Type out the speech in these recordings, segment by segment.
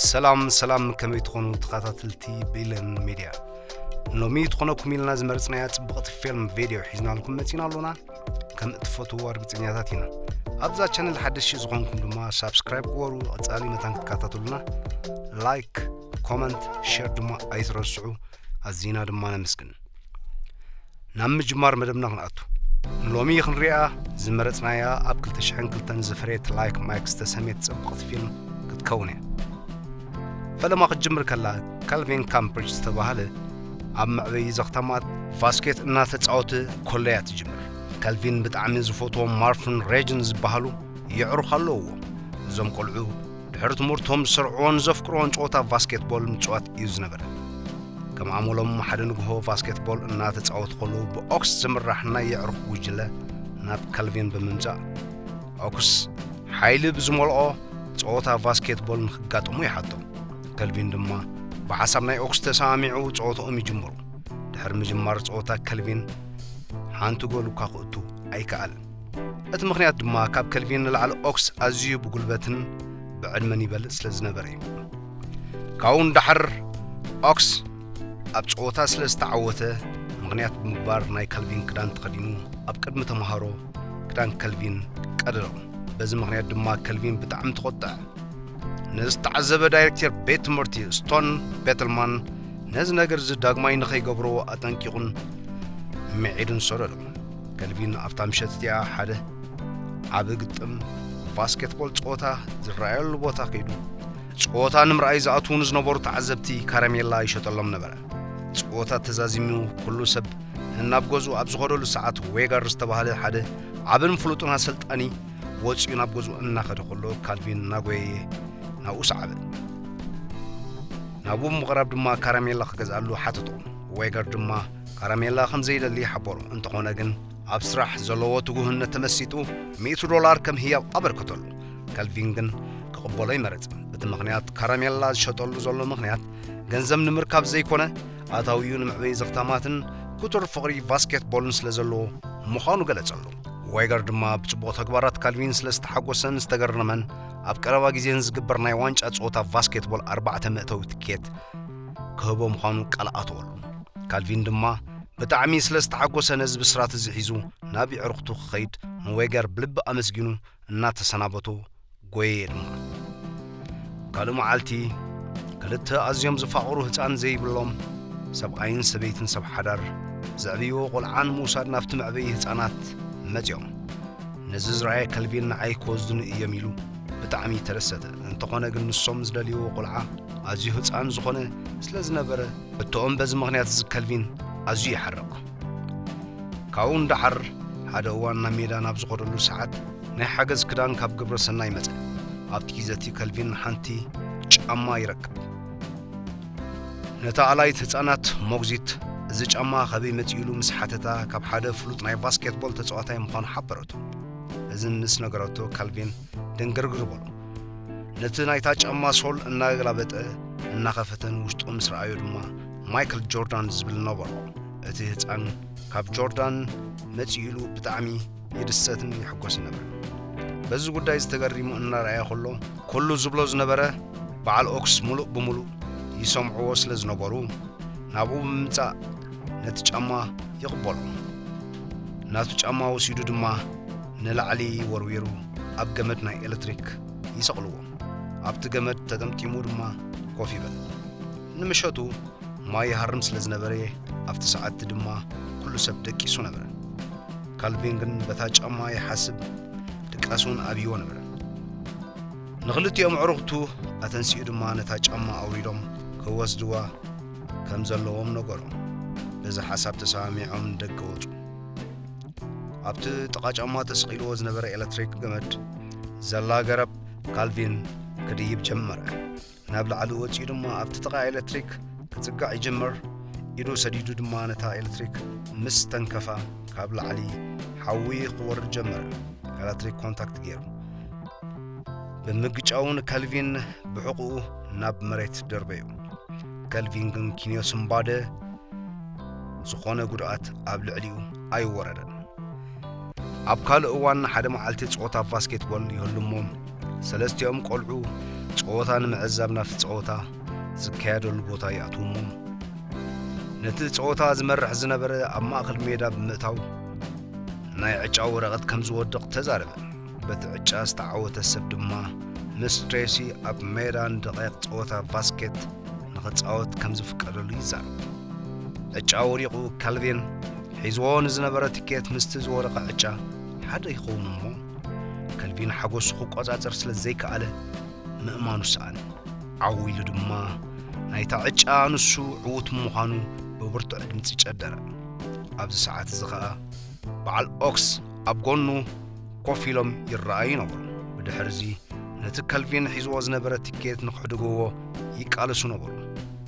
ሰላም ሰላም፣ ከመይ ትኾኑ ተኸታተልቲ ብሌን ሜድያ? ሎሚ ትኾነኩም ኢልና ዝመረጽናያ ጽብቕቲ ፊልም ቪድዮ ሒዝናልኩም መጺና ኣሎና። ከም እትፈትውዋ ርግጸኛታት ኢና። ኣብዛ ቻነል ሓደሽ ዝኾንኩም ድማ ሳብስክራይብ ግበሩ፣ ቀጻሊ መታን ክትከታተሉና። ላይክ፣ ኮመንት፣ ሼር ድማ ኣይትረስዑ። ኣዚና ድማ ነመስግን። ናብ ምጅማር መደብና ክንኣቱ፣ ሎሚ ክንሪኣ ዝመረጽናያ ኣብ ክልተ ሽሕን ክልተን ዝፈረየት ላይክ ማይክ ዝተሰምየት ጽብቕቲ ፊልም ክትከውን እያ። ፈለማ ክትጅምር ከላ፣ ካልቪን ካምብሪጅ ዝተባህለ ኣብ መዕበዪ ዘኽታማት ቫስኬት እናተጻወተ ከሎ እያ ትጅምር። ካልቪን ብጣዕሚ ዝፈትዎም ማርፍን ሬጅን ዝበሃሉ የዕሩኽ ኣለውዎ። እዞም ቆልዑ ድሕሪ ትምህርቶም ዝሰርዕዎን ዘፍቅርዎን ጸወታ ቫስኬትቦል ምጽዋት እዩ ዝነበረ። ከም ኣመሎም ሓደ ንግሆ ቫስኬትቦል እናተጻወቱ ከለዉ ብኦክስ ዝምራሕ ናይ የዕሩኽ ጉጅለ ናብ ካልቪን ብምምጻእ ኦክስ ሓይሊ ብዝመልኦ ጸወታ ቫስኬትቦል ንክጋጠሙ ይሓቶም። ከልቪን ድማ ብሓሳብ ናይ ኦክስ ተሰማሚዑ ጸወታኦም ይጅምሩ። ድሕሪ ምጅማር ጸወታ ከልቪን ሓንቲ ጎል እኳ ክእቱ ኣይከኣለን። እቲ ምኽንያት ድማ ካብ ከልቪን ንላዕሊ ኦክስ ኣዝዩ ብጉልበትን ብዕድመን ይበልጽ ስለ ዝነበረ እዩ። ካብኡ ንዳሕር ኦክስ ኣብ ጸወታ ስለ ዝተዓወተ ምኽንያት ብምግባር ናይ ከልቪን ክዳን ተኸዲኑ ኣብ ቅድሚ ተምሃሮ ክዳን ከልቪን ቀደዶ። በዚ ምኽንያት ድማ ከልቪን ብጣዕሚ ተቖጥዐ። ነዚ ዝተዓዘበ ዳይሬክተር ቤት ትምህርቲ ስቶን ቤትልማን ነዚ ነገር እዚ ዳግማይ ንኸይገብርዎ ኣጠንቂቑን ምዒዱን ሰደዶ። ከልቪን ኣብታ ምሸት እቲኣ ሓደ ዓቢ ግጥም ባስኬትቦል ጸወታ ዝረኣየሉ ቦታ ከይዱ ጸወታ ንምርኣይ ዝኣትዉ ንዝነበሩ ተዓዘብቲ ካራሜላ ይሸጠሎም ነበረ። ጸወታ ተዛዚሙ ኩሉ ሰብ እናብ ገዝኡ ኣብ ዝኸደሉ ሰዓት ዌገር ዝተባህለ ሓደ ዓብን ፍሉጥን ኣሰልጣኒ ወጺኡ ናብ ገዝኡ እናኸደ ከሎ ካልቪን እናጎየየ ናብኡ ሰዓበ። ናብኡ ብምቕራብ ድማ ካራሜላ ክገዝኣሉ ሓተቶ። ዌገር ድማ ካራሜላ ከም ዘይደሊ ሓበሮ። እንተኾነ ግን ኣብ ስራሕ ዘለዎ ትጉህነት ተመሲጡ ሚእቲ ዶላር ከም ህያብ ኣበርከተሉ። ካልቪን ግን ክቕበሎ ይመረጸ። እቲ ምኽንያት ካራሜላ ዝሸጠሉ ዘሎ ምኽንያት ገንዘብ ንምርካብ ዘይኮነ ኣታዊኡ ንመዕበዪ ዘኽታማትን ክቱር ፍቕሪ ቫስኬትቦልን ስለ ዘለዎ ምዃኑ ገለጸሉ። ዌገር ድማ ብጽቡቕ ተግባራት ካልቪን ስለ ዝተሓጎሰን ዝተገረመን ኣብ ቀረባ ግዜ ንዝግበር ናይ ዋንጫ ጸወታ ቫስኬትቦል ኣርባዕተ መእተዊ ትኬት ክህቦ ምዃኑ ቃል ኣተወሉ። ካልቪን ድማ ብጣዕሚ ስለ ዝተሓጎሰ ነዚ ብስራት እዚ ሒዙ ናብ የዕሩኽቱ ክኸይድ ንዌገር ብልቢ ኣመስጊኑ እናተሰናበቶ ጎየየ ድማ። ካልእ መዓልቲ ክልተ ኣዝዮም ዝፋቕሩ ህፃን ዘይብሎም ሰብኣይን ሰበይትን ሰብ ሓዳር ዘዕብይዎ ቆልዓ ንምውሳድ ናብቲ መዕበዪ ህፃናት መፂኦም። ነዚ ዝረኣየ ከልቪን ንዓይ ክወስዱኒ እዮም ኢሉ ብጣዕሚ ተደሰተ። እንተኾነ ግን ንሶም ዝደልይዎ ቆልዓ ኣዝዩ ህፃን ዝኾነ ስለ ዝነበረ እቶኦም በዚ ምኽንያት እዚ ከልቪን ኣዝዩ ይሓርቕ። ካብኡ ንደሓር ሓደ እዋን ናብ ሜዳ ናብ ዝኸደሉ ሰዓት ናይ ሓገዝ ክዳን ካብ ግብረ ሰናይ መጸ። ኣብቲ ግዜ እቲ ከልቪን ሓንቲ ጫማ ይረክብ። ነታ ኣላይት ህጻናት ሞግዚት እዚ ጫማ ካበይ መጺኡ ኢሉ ምስ ሓተታ ካብ ሓደ ፍሉጥ ናይ ባስኬትቦል ተጻዋታይ ምዃኑ ሓበረቶ። እዚ ምስ ነገረቶ ካልቪን ድንግርግር በሎ። ነቲ ናይታ ጫማ ሶል እናገላበጠ እናኸፈተን ውሽጡ ምስ ረኣዮ ድማ ማይክል ጆርዳን ዝብል ነበሮ። እቲ ህፃን ካብ ጆርዳን መፂኡ ኢሉ ብጣዕሚ ይድሰትን ይሕጎስን ነበር። በዚ ጉዳይ ዝተገሪሙ እናረኣየ ከሎ ኩሉ ዝብሎ ዝነበረ በዓል ኦክስ ሙሉእ ብሙሉእ ይሰምዕዎ ስለ ዝነበሩ ናብኡ ብምምፃእ ነቲ ጫማ ይቕበሎ። ናቱ ጫማ ወሲዱ ድማ ንላዕሊ ወርዊሩ ኣብ ገመድ ናይ ኤለክትሪክ ይሰቕልዎ። ኣብቲ ገመድ ተጠምጢሙ ድማ ኮፍ ይበል። ንምሸቱ ማይ ይሃርም ስለ ዝነበረ ኣብቲ ሰዓት ድማ ኩሉ ሰብ ደቂሱ ነበረ። ካልቪን ግን በታ ጫማ ይሓስብ ድቃስ እውን ኣብይዎ ነበረ። ንኽልቲኦም ኣዕሩኽቱ ኣተንሲኡ ድማ ነታ ጫማ ኣውሪዶም ክወስድዋ ከም ዘለዎም ነገሮም። በዚ ሓሳብ ተሰማሚዖም ንደገ ወጹ። ኣብቲ ጥቓ ጫማ ተሰቒልዎ ዝነበረ ኤለክትሪክ ገመድ ዘላ ገረብ ካልቪን ክድይብ ጀመረ። ናብ ላዕሊ ወጺኡ ድማ ኣብቲ ጥቓ ኤለክትሪክ ክጽጋዕ ይጅምር። ኢዱ ሰዲዱ ድማ ነታ ኤለክትሪክ ምስ ተንከፋ ካብ ላዕሊ ሓዊ ክወርድ ጀመረ። ኤለክትሪክ ኮንታክት ገይሩ ብምግጫው ንከልቪን ብሕቑኡ ናብ መሬት ደርበዮ። ከልቪን ግን ኪንዮ ስምባደ ዝኾነ ጉድኣት ኣብ ልዕሊኡ ኣይወረደን። ኣብ ካልእ እዋን ሓደ መዓልቲ ጸወታ ባስኬትቦል ይህሉ እሞ ሰለስቲኦም ቆልዑ ጸወታ ንምዕዛብ ናብቲ ጸወታ ዝካየደሉ ቦታ ይኣትዉ እሞ፣ ነቲ ጸወታ ዝመርሕ ዝነበረ ኣብ ማእከል ሜዳ ብምእታው ናይ ዕጫ ወረቐት ከም ዝወድቕ ተዛረበ። በቲ ዕጫ ዝተዓወተ ሰብ ድማ ምስ ትሬሲ ኣብ ሜዳ ንደቂቕ ጸወታ ባስኬት ንኽጻወት ከም ዝፍቀደሉ ይዛረብ። ዕጫ ወዲቑ፣ ካልቪን ሒዝዎ ንዝነበረ ትኬት ምስቲ ዝወደቐ ዕጫ ሓደ ይኸውን እሞ፣ ከልቪን ሓጎሱ ክቆጻጸር ስለ ዘይከኣለ ምእማኑ ሰኣነ። ዓው ኢሉ ድማ ናይታ ዕጫ ንሱ ዕዉት ምዃኑ ብብርቱዕ ድምጺ ጨደረ። ኣብዚ ሰዓት እዚ ኸኣ በዓል ኦክስ ኣብ ጎኑ ኮፍ ኢሎም ይረኣዩ ነበሩ። ብድሕርዚ ነቲ ከልቪን ሒዝዎ ዝነበረ ትኬት ንኽሕድግዎ ይቃለሱ ነበሩ።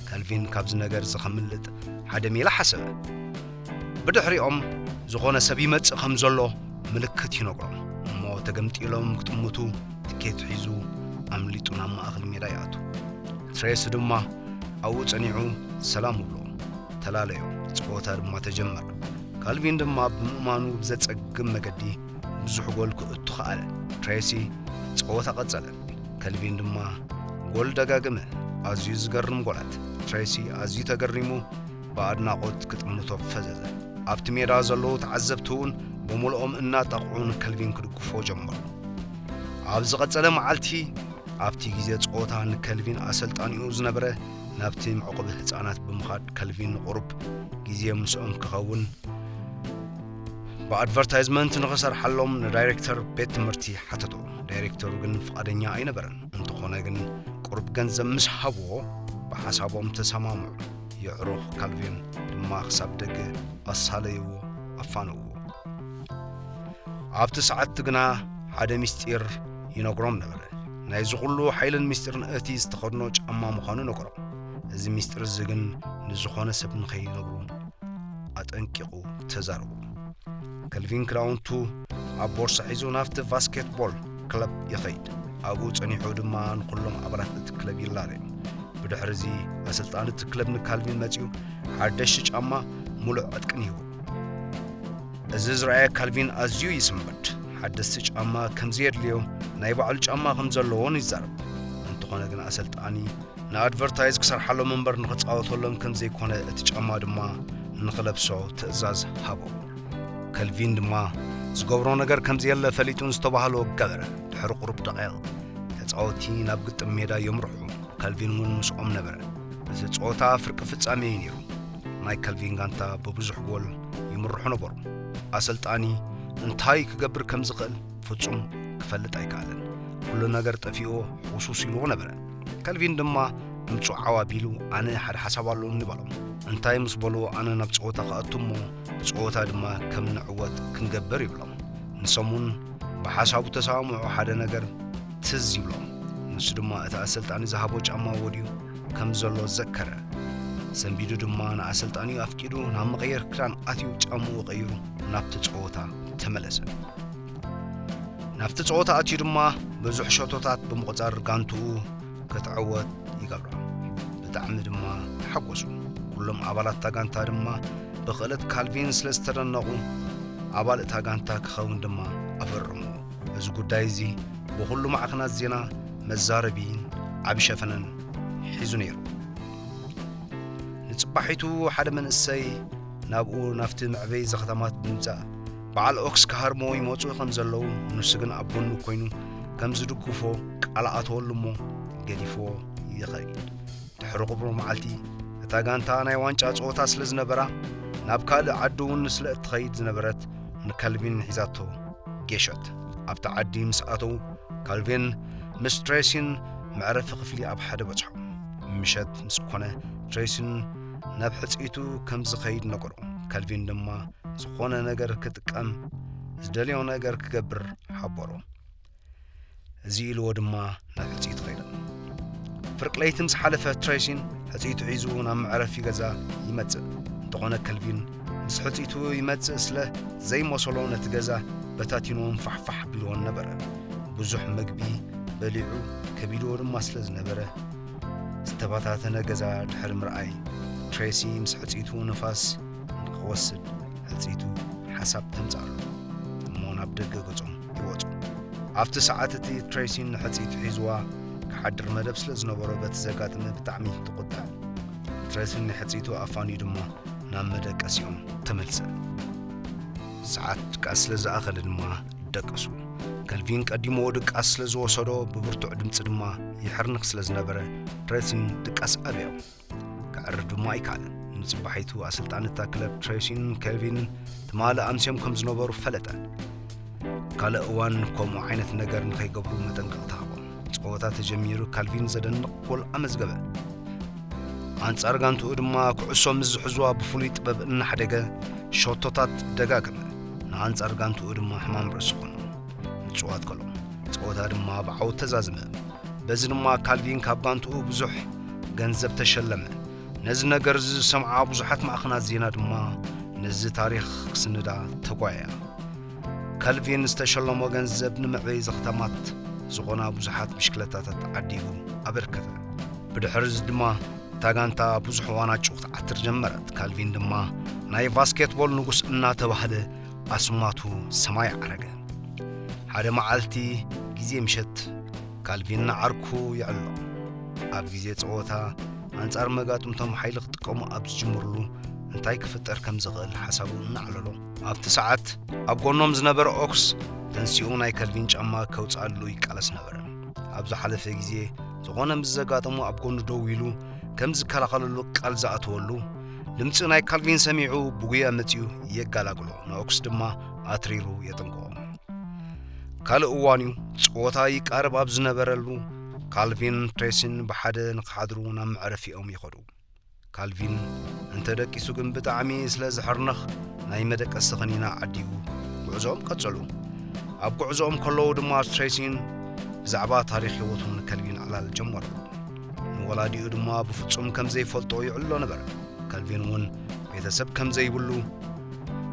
ከልቪን ካብዚ ነገር እዚ ከምልጥ ሓደ ሜላ ሓሰበ። ብድሕሪኦም ዝኾነ ሰብ ይመጽእ ከም ዘሎ ምልክት ይነግሮም እሞ፣ ተገምጢሎም ክጥምቱ ትኬት ሒዙ ኣምሊጡ ናብ ማእከል ሜዳ ይኣቱ። ትሬሲ ድማ ኣብኡ ጸኒዑ ሰላም ይብሎ። ተላለዮ። ጸወታ ድማ ተጀመረ። ካልቪን ድማ ብምእማኑ ብዘጸግም መገዲ ብዙሕ ጎል ክእቱ ከኣለ። ትሬሲ ጸወታ ቀጸለ። ከልቪን ድማ ጎል ደጋገመ። ኣዝዩ ዝገርም ጎላት። ትሬሲ ኣዝዩ ተገሪሙ ብኣድናቖት ክጥምቶ ፈዘዘ። ኣብቲ ሜዳ ዘለዉ ተዓዘብቲ እውን ብምልኦም እናጠቕዑ ንከልቪን ክድግፎ ጀመሩ። ኣብ ዝቐጸለ መዓልቲ፣ ኣብቲ ግዜ ጸወታ ንከልቪን ኣሰልጣኒኡ ዝነበረ ናብቲ መዕቆቢ ህጻናት ብምኻድ፣ ከልቪን ንቁሩብ ግዜ ምስኦም ክኸውን ብኣድቨርታይዝመንት ንኽሰርሓሎም ንዳይሬክተር ቤት ትምህርቲ ሓተቶ። ዳይሬክተሩ ግን ፍቓደኛ ኣይነበረን። እንተኾነ ግን ቁሩብ ገንዘብ ምስ ሃብዎ ብሓሳቦም ተሰማምዑ። የዕሩኽ ካልቪን ድማ ክሳብ ደገ ኣሳለይዎ፣ ኣፋነውዎ። ኣብቲ ሰዓት ግና ሓደ ምስጢር ይነግሮም ነበረ። ናይዚ ኩሉ ሓይልን ምስጢርን እቲ ዝተኸድኖ ጫማ ምዃኑ ነግሮም። እዚ ምስጢር እዚ ግን ንዝኾነ ሰብ ንኸይነግሩ ኣጠንቂቑ ተዛረቡ። ከልቪን ክዳውንቱ ኣብ ቦርሳ ሒዙ ናብቲ ቫስኬትቦል ክለብ ይኸይድ። ኣብኡ ጸኒሑ ድማ ንኹሎም ኣባላት እቲ ክለብ ይላለዮም። ብድሕሪ እዚ ኣሰልጣኒ እቲ ክለብ ንካልቪን መጺኡ ሓደሽቲ ጫማ፣ ሙሉእ ዕጥቅን ይህቦ። እዚ ዝረኣየ ካልቪን ኣዝዩ ይስንበድ። ሓደስቲ ጫማ ከም ዘየድልዮ፣ ናይ ባዕሉ ጫማ ከም ዘለዎን ይዛረብ። እንተኾነ ግን ኣሰልጣኒ ንኣድቨርታይዝ ክሰርሓሎም እምበር ንኽጻወተሎም ከም ዘይኮነ፣ እቲ ጫማ ድማ ንኽለብሶ ትእዛዝ ሃቦ። ከልቪን ድማ ዝገብሮ ነገር ከም ዘየለ ፈሊጡ ንዝተባህሎ ገበረ። ድሕሪ ቁሩብ ደቂቕ ተጻወትቲ ናብ ግጥም ሜዳ የምርሑ። ከልቪን እውን ምስኦም ነበረ። እዚ ጸወታ ፍርቂ ፍጻሜ እዩ ነይሩ። ናይ ከልቪን ጋንታ ብብዙሕ ጎል ይምርሑ ነበሩ። ኣሰልጣኒ እንታይ ክገብር ከም ዝኽእል ፍጹም ክፈልጥ ኣይከኣለን። ኩሉ ነገር ጠፊኦ ሕውሱስ ኢልዎ ነበረ። ከልቪን ድማ ድምጹ ዓው ኣቢሉ፣ "ኣነ ሓደ ሓሳብ ኣለኒ" በሎም። እንታይ ምስ በልዎ፣ "ኣነ ናብ ጸወታ ክኣቱ እሞ ብጸወታ ድማ ከም ንዕወት ክንገብር" ይብሎም። ንሶም እውን ብሓሳቡ ተሰማምዑ። ሓደ ነገር ትዝ ይብሎም። ንሱ ድማ እቲ ኣሰልጣኒ ዝሃቦ ጫማ ወዲኡ ከም ዘሎ ዘከረ። ሰንቢዱ ድማ ንኣሰልጣኒኡ ኣፍቂዱ ናብ መቐየር ክዳን ኣትዩ ጫምኡ ቀይሩ ናብቲ ጸወታ ተመለሰ። ናብቲ ጸወታ ኣትዩ ድማ ብዙሕ ሸቶታት ብምቑጻር ጋንትኡ ክትዕወት ይገብራ። ብጣዕሚ ድማ ተሓጎሱ። ኩሎም ኣባላት እታ ጋንታ ድማ ብኽእለት ካልቪን ስለ ዝተደነቑ፣ ኣባል እታ ጋንታ ክኸውን ድማ ኣፈረምዎ። እዚ ጉዳይ እዚ ብኹሉ ማዕኸናት ዜና መዛረቢን ዓቢ ሸፈነን ሒዙ ነይሩ። ንጽባሒቱ ሓደ መንእሰይ ናብኡ ናብቲ መዕበዪ ዘኽታማት ብምምጻእ፣ በዓል ኦክስ ክሃርምዎ ይመጹ ከም ዘለዉ፣ ንሱ ግን ኣብ ጎኑ ኮይኑ ከም ዝድግፎ ቃል ኣተወሉ እሞ ገዲፍዎ ይኸይድ። ድሕሪ ቁሩብ መዓልቲ፣ እታ ጋንታ ናይ ዋንጫ ጸወታ ስለ ዝነበራ፣ ናብ ካልእ ዓዲ እውን ስለ እትኸይድ ዝነበረት፣ ንካልቪን ሒዛቶ ጌሾት። ኣብቲ ዓዲ ምስ ኣተዉ፣ ካልቪን ምስ ትሬሲን መዕረፊ ክፍሊ ኣብ ሓደ በጽሖም። ምሸት ምስ ኮነ፣ ትሬሲን ናብ ሕጽይቱ ከም ዝኸይድ ነገሮ። ካልቪን ድማ ዝኾነ ነገር ክጥቀም፣ ዝደልዮ ነገር ክገብር ሓበሮ። እዚ ኢልዎ ድማ ናብ ሕጽይቱ ከይደ። ፍርቂ ለይቲ ምስ ሓለፈ፣ ትሬሲን ሕጽይቱ ሒዙ ናብ መዕረፊ ገዛ ይመጽእ። እንተኾነ፣ ከልቪን ምስ ሕጽይቱ ይመጽእ ስለ ዘይመሰሎ፣ ነቲ ገዛ በታቲንዎን ፋሕፋሕ ኣቢልዎን ነበረ። ብዙሕ መግቢ በሊዑ፣ ከቢድዎ ድማ ስለ ዝነበረ፣ ዝተበታተነ ገዛ ድሕሪ ምርኣይ፣ ትሬሲ ምስ ሕጽይቱ ንፋስ ንኽወስድ ሕጽይቱ ሓሳብ ተምጽኣሉ እሞ ናብ ደገ ገጾም ይወጹ። ኣብቲ ሰዓት እቲ ትሬሲን ንሕጽይቱ ሒዝዋ ሓድር መደብ ስለ ዝነበሮ በቲ ዘጋጠመ ብጣዕሚ ተቖጥዐ። ትሬሲን ንሕጽይቱ ኣፋንዩ ድማ ናብ መደቀሲኦም ተመልሰ። ሰዓት ድቃስ ስለ ዝኣኸለ ድማ ደቀሱ። ከልቪን ቀዲምዎ ድቃስ ስለ ዝወሰዶ ብብርቱዕ ድምጺ ድማ ይሕርንኽ ስለ ዝነበረ ትሬሲን ድቃስ ኣብዮ። ከዕርፍ ድማ ኣይከኣለን። ንጽባሒቱ ኣሰልጣኒ እታ ክለብ ትሬሲን ከልቪንን ትማሊ ኣምስዮም ከም ዝነበሩ ፈለጠ። ካልእ እዋን ከምኡ ዓይነት ነገር ንኸይገብሩ መጠንቀቕታ ሃቦም። ጸወታ ተጀሚሩ ካልቪን ዘደንቕ ጎል ኣመዝገበ። ኣንጻር ጋንትኡ ድማ ኩዕሶ ምስ ዝሕዝዋ ብፍሉይ ጥበብ እናሓደገ ሸቶታት ደጋገመ። ንኣንጻር ጋንትኡ ድማ ሕማም ርእሲ ኮኖ። ምጽዋት ከሎ ጸወታ ድማ ብዓወት ተዛዝመ። በዚ ድማ ካልቪን ካብ ጋንትኡ ብዙሕ ገንዘብ ተሸለመ። ነዚ ነገር እዚ ዝሰምዓ ብዙሓት ማዕኸናት ዜና ድማ ነዚ ታሪኽ ክስንዳ ተጓየያ። ካልቪን ዝተሸለሞ ገንዘብ ንመዕበዪ ዘኽታማት ዝኾና ብዙሓት ብሽክለታታት ዓዲጉ ኣበርከተ። ብድሕሪ እዚ ድማ እታ ጋንታ ብዙሕ ዋናጩ ክትዓትር ጀመረት። ካልቪን ድማ ናይ ባስኬትቦል ንጉስ እናተባህለ ኣስማቱ ሰማይ ዓረገ። ሓደ መዓልቲ ግዜ ምሸት ካልቪን ንዓርኩ ይዕሎ። ኣብ ግዜ ጸወታ ኣንጻር መጋጥምቶም ሓይሊ ክጥቀሙ ኣብ ዝጅምርሉ እንታይ ክፍጠር ከም ዝኽእል ሓሳቡ እናዕለሎ ኣብቲ ሰዓት ኣብ ጎኖም ዝነበረ ኦክስ ተንሲኡ ናይ ካልቪን ጫማ ከውጽኣሉ ይቃለስ ነበረ። ኣብ ዝሓለፈ ግዜ ዝኾነ ምስ ዘጋጠሞ ኣብ ጎኑ ደው ኢሉ ከም ዝከላኸለሉ ቃል ዝኣተወሉ ድምጺ ናይ ካልቪን ሰሚዑ ብጉያ መጺኡ የጋላግሎ። ንኦክስ ድማ ኣትሪሩ የጠንቅቖ። ካልእ እዋን እዩ። ጸወታ ይቃረብ ኣብ ዝነበረሉ ካልቪን ትሬሲን ብሓደ ንክሓድሩ ናብ መዕረፊኦም ይኸዱ። ካልቪን እንተ ደቂሱ ግን ብጣዕሚ ስለ ዝሕርነኽ ናይ መደቀሲ ከኒና ዓዲጉ ጉዕዞኦም ቀጸሉ። ኣብ ጉዕዞኦም ከለዉ ድማ ትሬሲን ብዛዕባ ታሪኽ ህይወቱ ንከልቪን ዕላል ጀመሩ። ንወላዲኡ ድማ ብፍጹም ከም ዘይፈልጦ ይዕሎ ነበረ። ካልቪን እውን ቤተሰብ ከም ዘይብሉ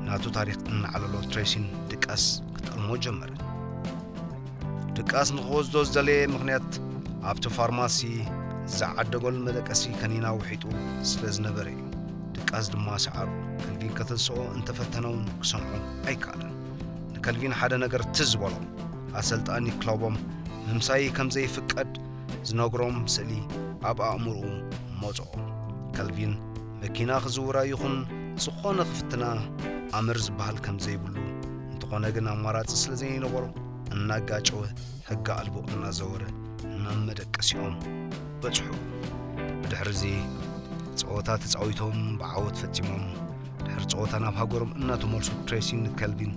ናቱ ታሪኽ እናዕለሎ ትሬሲን ድቃስ ክጠልሞ ጀመረ። ድቃስ ንኽወስዶ ዝደለየ ምኽንያት ኣብቲ ፋርማሲ ዝዓደገሉ መደቀሲ ከኒና ውሒጡ ስለ ዝነበረ እዩ። ድቃስ ድማ ሰዓሩ። ከልቪን ከተንስኦ እንተፈተነ እውን ክሰምዖ ኣይከኣለን። ንከልቪን ሓደ ነገር ትዝ በሎ። ኣሰልጣኒ ክለቦም ምምሳይ ከም ዘይፍቀድ ዝነግሮም ስእሊ ኣብ ኣእምሮኡ መጾ። ከልቪን መኪና ክዝውራ ይኹን ዝኾነ ክፍትና ኣምር ዝበሃል ከም ዘይብሉ፣ እንተኾነ ግን ኣማራጺ ስለ ዘይነበሮ እናጋጨወ ሕጊ ኣልቦ እናዘወረ ናብ መደቀሲኦም በጽሑ። ብድሕሪ እዚ ጸወታ ተጻዊቶም ብዓወት ፈጺሞም ድሕሪ ጸወታ ናብ ሃገሮም እናተመልሱ ትሬሲን ከልቪን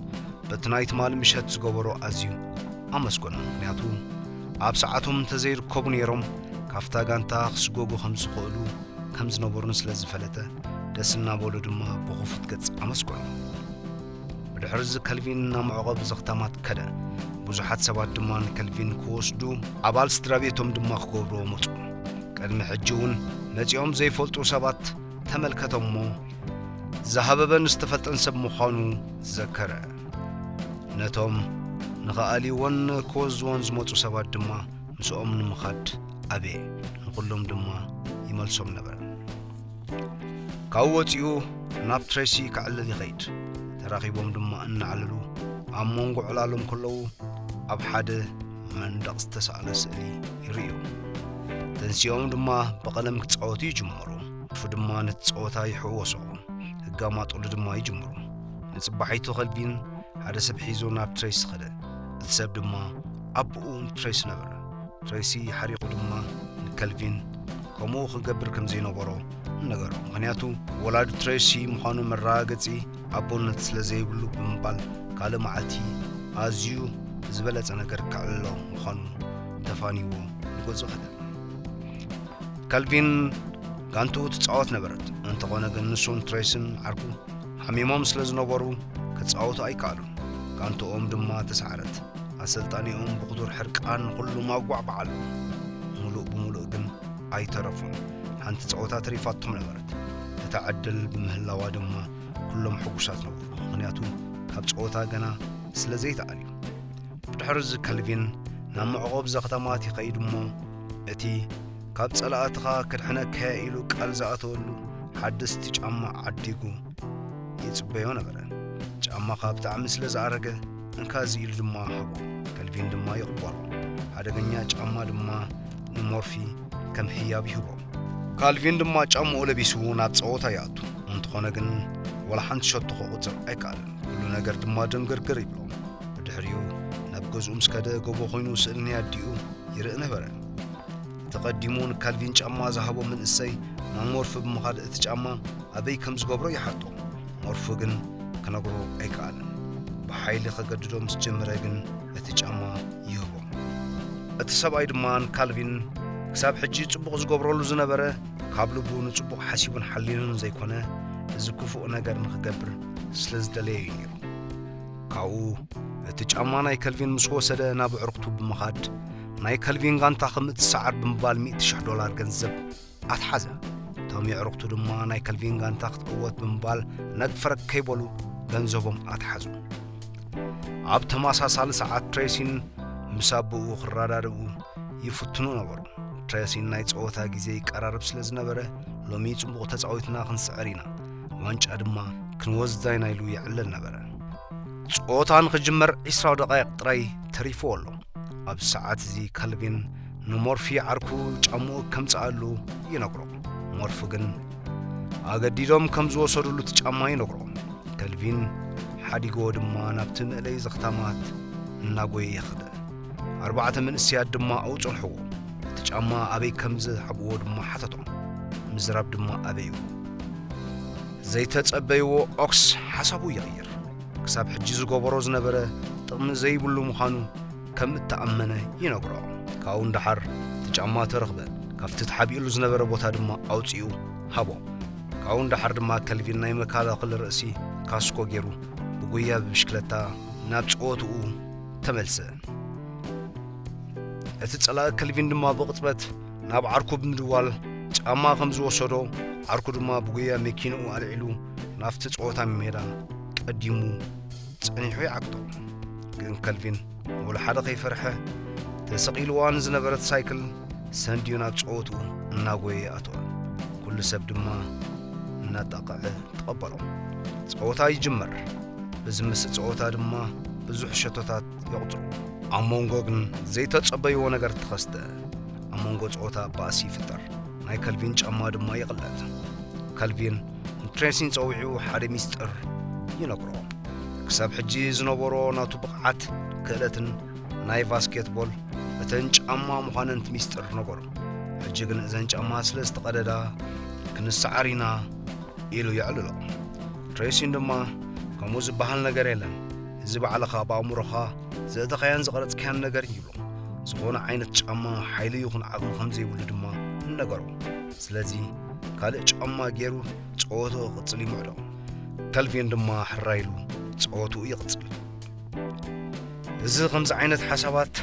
በቲ ናይ ትማሊ ምሸት ዝገበሮ ኣዝዩ ኣመስገኖም። ምኽንያቱ ኣብ ሰዓቶም እንተዘይርከቡ ነይሮም ካብታ ጋንታ ክስጎጉ ከም ዝኽእሉ ከም ዝነበሩን ስለ ዝፈለጠ ደስ እናበሉ ድማ ብኽፉት ገጽ ኣመስገኖም። ብድሕሪ እዚ ከልቪን ናብ መዕቆቢ ዘኽታማት ከደ። ብዙሓት ሰባት ድማ ንከልቪን ክወስዱ ኣባል ስድራ ቤቶም ድማ ክገብርዎ መጹ። ቅድሚ ሕጂ እውን መጺኦም ዘይፈልጡ ሰባት ተመልከቶም እሞ ዝሃበበን ዝተፈልጠን ሰብ ምዃኑ ዘከረ። ነቶም ንኽኣልይዎን ክወዝዎን ዝመጹ ሰባት ድማ ምስኦም ንምኻድ ኣበየ። ንኹሎም ድማ ይመልሶም ነበረ። ካብኡ ወጺኡ ናብ ትሬሲ ክዕልል ይኸይድ። ተራኺቦም ድማ እናዕለሉ ኣብ መንጎ ዕላሎም ከለዉ ኣብ ሓደ መንደቕ ዝተሳእለ ስእሊ ይርእዩ። ተንሲኦም ድማ ብቐለም ክጻወቱ ይጅምሩ። ኣፉ ድማ ነቲ ጸወታ ይሕወሶ። ህጋማጥሉ ድማ ይጅምሩ። ንጽባሒቱ ከልቪን ሓደ ሰብ ሒዙ ናብ ትሬሲ ኸደ። እቲ ሰብ ድማ ኣቦኡ ትሬሲ ነበረ። ትሬሲ ሓሪቑ ድማ ንከልቪን ከምኡ ክገብር ከም ዘይነበሮ ነገሮ። ምኽንያቱ ወላዲ ትሬሲ ምዃኑ መረጋገጺ ኣቦነት ስለ ዘይብሉ ብምባል ካልእ መዓልቲ ኣዝዩ ዝበለጸ ነገር ከዕልሎ ምዃኑ ተፋንይዎ ንገዝኡ ኸደ። ከልቪን ጋንትኡ ትጻወት ነበረት። እንተኾነ ግን ንሱን ትሬስን ዓርኩ ሓሚሞም ስለ ዝነበሩ ክጻወቱ ኣይከኣሉን። ጋንትኦም ድማ ተሳዕረት። ኣሰልጣኒኦም ብኽቱር ሕርቃን ንኹሉ ማጓዕባዓሉ። ሙሉእ ብሙሉእ ግን ኣይተረፉን። ሓንቲ ጸወታ ተሪፋቶም ነበረት። እታ ዕድል ብምህላዋ ድማ ኩሎም ሕጉሳት ነበሩ። ምኽንያቱ ካብ ጸወታ ገና ስለ ዘይተኣልዩ። ብድሕሪ እዚ ከልቪን ናብ መዕቆቢ ዘኽታማት ይኸይድ እሞ እቲ ካብ ጸላእትኻ ክድሕነካ ኢሉ ቃል ዝኣተወሉ ሓደስቲ ጫማ ዓዲጉ ይጽበዮ ነበረ። ጫማኻ ብጣዕሚ ስለ ዝኣረገ እንካ እዚ ኢሉ ድማ ሃቦ። ከልቪን ድማ ይቕበሎ። ሓደገኛ ጫማ ድማ ንሞርፊ ከም ህያብ ይህቦ። ካልቪን ድማ ጫምኡ ለቢሱ ናብ ጸወታ ይኣቱ። እንተኾነ ግን፣ ወላ ሓንቲ ሸቶ ክቑጽር ኣይከኣለን። ኩሉ ነገር ድማ ድንግርግር ይብሎ። ብድሕሪኡ፣ ናብ ገዝኡ ምስ ከደ፣ ጎቦ ኮይኑ ስእሊ ናይ ኣዲኡ ይርኢ ነበረ። እቲ ቀዲሙ ንካልቪን ጫማ ዝሃቦ መንእሰይ ናብ ሞርፊ ብምኻድ፣ እቲ ጫማ ኣበይ ከም ዝገብሮ ይሓቶ። ሞርፊ ግን ክነግሮ ኣይከኣለን። ብሓይሊ ከገድዶ ምስ ጀመረ ግን፣ እቲ ጫማ ይህቦ። እቲ ሰብኣይ ድማ ንካልቪን ክሳብ ሕጂ ጽቡቕ ዝገብረሉ ዝነበረ፣ ካብ ልቡ ንጽቡቕ ሓሲቡን ሓሊኑን ዘይኮነ፣ እዚ ክፉእ ነገር ንኽገብር ስለ ዝደለየ እዩ ነይሩ። ካብኡ እቲ ጫማ ናይ ከልቪን ምስ ወሰደ፣ ናብ ኣዕሩኽቱ ብምኻድ፣ ናይ ከልቪን ጋንታ ከም እትሰዓር ብምባል ሚእቲ ሽሕ ዶላር ገንዘብ ኣትሓዘ። እቶም የዕሩኽቱ ድማ ናይ ከልቪን ጋንታ ክትዕወት ብምባል ነግ ፈረግ ከይበሉ ገንዘቦም ኣትሓዙ። ኣብ ተመሳሳሊ ሰዓት ትሬሲን ምስ ኣቦኡ ክረዳድኡ ይፍትኑ ነበሩ። ትሬሲን ናይ ጸወታ ግዜ ይቀራረብ ስለ ዝነበረ፣ "ሎሚ ጽቡቕ ተጻዊትና ክንስዕር ኢና፣ ዋንጫ ድማ ክንወስዳ ኢና" ኢሉ ይዕልል ነበረ። ጸወታ ንኽጅመር ዕስራ ደቓይቕ ጥራይ ተሪፍዎ ኣሎ። ኣብዚ ሰዓት እዚ ከልቪን ንሞርፊ ዓርኩ ጫምኡ ከምጽኣሉ ይነግሮ። ሞርፊ ግን ኣገዲዶም ከም ዝወሰዱሉ እቲ ጫማ ይነግሮ። ከልቪን ሓዲግዎ ድማ ናብቲ መእለዪ ዘኽታማት እናጎየ ይኸደ። ኣርባዕተ መንእሰያት ድማ ኣብኡ ጸንሕዎ። እቲ ጫማ ኣበይ ከም ዝሃብዎ ድማ ሓተቶም። ምዝራብ ድማ ኣበዩ። ዘይተጸበይዎ ኦክስ ሓሳቡ ይቕይር። ክሳብ ሕጂ ዝገበሮ ዝነበረ ጥቕሚ ዘይብሉ ምዃኑ ከም እተኣመነ ይነግሮ። ካብኡ ንደሓር እቲ ጫማ ተረኽበ። ካብቲ ተሓቢእሉ ዝነበረ ቦታ ድማ ኣውጺኡ ሃቦ። ካብኡ ንደሓር ድማ ከልቪን ናይ መከላኸሊ ርእሲ ካስኮ ገይሩ ብጉያ ብብሽክለታ ናብ ጸወትኡ ተመልሰ። እቲ ጸላኢ ከልቪን ድማ ብቕጽበት ናብ ዓርኩ ብምድዋል ጫማ ከም ዝወሰዶ፣ ዓርኩ ድማ ብጉያ መኪንኡ ኣልዒሉ ናብቲ ጸወታ ሜዳ ቀዲሙ ጸኒሑ ይዓግቶ። ግን ከልቪን ወላ ሓደ ከይፈርሐ፣ ተሰቒልዋ ንዝነበረት ሳይክል ሰንድዩ ናብ ጸወትኡ እናጎየ ኣተወ። ኩሉ ሰብ ድማ እናጣቕዐ ተቐበሎ። ጸወታ ይጅመር። ብዝምስጥ ጸወታ ድማ ብዙሕ ሸቶታት የቑጽሩ። ኣብ መንጎ ግን ዘይተጸበይዎ ነገር ተኸስተ። ኣብ መንጎ ጸወታ ባእሲ ይፍጠር። ናይ ከልቪን ጫማ ድማ ይቕለጥ። ከልቪን ንትሬሲን ጸዊዑ ሓደ ሚስጥር ይነግሮ። ክሳብ ሕጂ ዝነበሮ ናቱ ብቕዓት፣ ክእለትን ናይ ባስኬትቦል እተን ጫማ ምዃነን እቲ ሚስጥር ነገሮ። ሕጂ ግን እዘን ጫማ ስለ ዝተቐደዳ ክንሰዓር ኢና ኢሉ የዕልሎ። ትሬሲን ድማ ከምኡ ዝበሃል ነገር የለን፣ እዚ ባዕልኻ ብኣእምሮኻ ዘእተኻያን ዝቐረጽካያን ነገር ይብሎ። ዝኾነ ዓይነት ጫማ ሓይሊ ይኹን ዓቕሚ ከም ዘይብሉ ድማ ነገሮ። ስለዚ ካልእ ጫማ ገይሩ ጸወትኡ ክቕጽል ይምዕዶ። ከልቪን ድማ ሕራይ ኢሉ ጸወትኡ ይቕጽል። እዚ ከምዚ ዓይነት ሓሳባት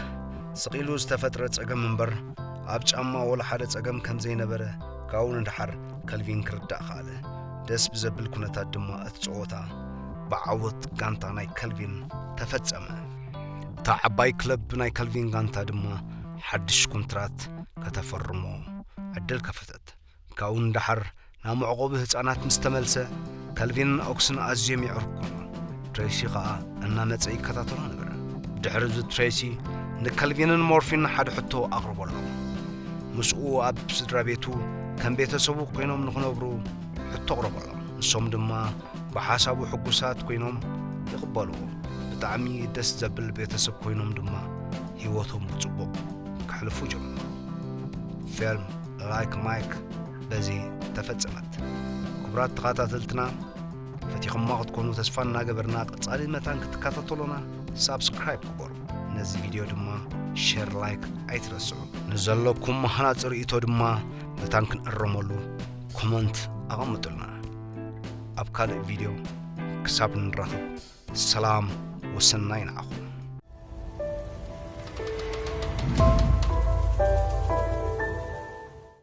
ስቕ ኢሉ ዝተፈጥረ ጸገም እምበር፣ ኣብ ጫማ ወላ ሓደ ጸገም ከም ዘይነበረ ካብኡ ንደሓር ከልቪን ክርዳእ ከኣለ። ደስ ብዘብል ኩነታት ድማ እቲ ጸወታ ብዓወት ጋንታ ናይ ከልቪን ተፈጸመ። እታ ዓባይ ክለብ ናይ ከልቪን ጋንታ ድማ ሓድሽ ኮንትራት ከተፈርሞ ዕድል ከፈተት። ካብኡ ንደሓር ናብ መዕቆቢ ህጻናት ምስ ተመልሰ፣ ከልቪንን ኦክስን ኣዝዮም የዕርኩ። ትሬሲ ኸኣ እናመጸ ይከታተሎ ነበረ። ድሕሪ እዚ ትሬሲ ንከልቪንን ሞርፊን ሓደ ሕቶ ኣቕርበሎም። ምስኡ ኣብ ስድራ ቤቱ ከም ቤተሰቡ ኮይኖም ንኽነብሩ ሕቶ ኣቕረበሎም። ንሶም ድማ ብሓሳቡ ሕጉሳት ኮይኖም ይቕበልዎ። ብጣዕሚ ደስ ዘብል ቤተሰብ ኮይኖም ድማ ህይወቶም ብጽቡቕ ከሕልፉ ጀመሩ። ፊልም ላይክ ማይክ በዚ ተፈጸመት። ክቡራት ተኸታተልትና፣ ፈቲኹማ ክትኮኑ ተስፋ እናገበርና፣ ቀጻሊ መታን ክትከታተሉና ሳብስክራይብ ግበሩ። ነዚ ቪድዮ ድማ ሼር፣ ላይክ ኣይትረስዑ። ንዘለኩም ሃናጺ ርእይቶ ድማ መታን ክንእረመሉ ኮመንት ኣቐምጡልና። ኣብ ካልእ ቪድዮ ክሳብ ንራኸብ፣ ሰላም ወሰናይ ንዓኹም።